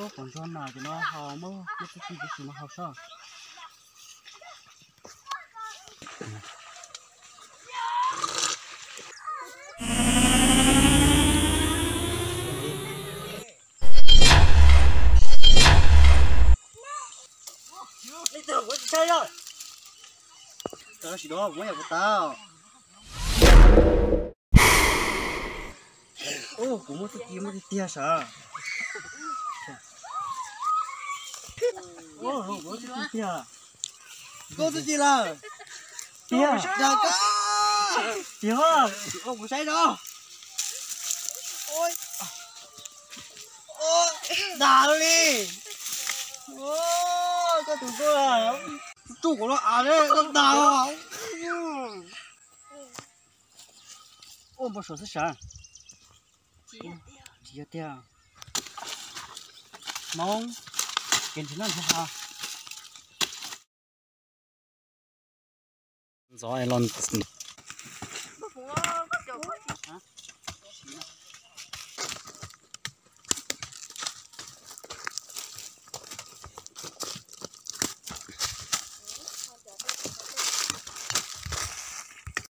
Pom ntsuag mas ces no ho muab, muab txuj ci tib si no ho soj. Leej twg kuv tsis saib os. Tam sim no kuv yog kuv tau. Ub, kuv muaj txuj ci muaj tiag tiag sav. Ub, kuv muaj txuj ci tiag. Koj txuj ci lawm. Tiag. Dag koj. Tiag. Ub, kuv saib no. Ub, dag li. Ub, koj tus koj. Tsuj kuv los av li koj dag. Ua npau suav xwb sav. Tsis yog tiag. Hmoob, kev nrhiav noj nrhiav haus. Ntxov los.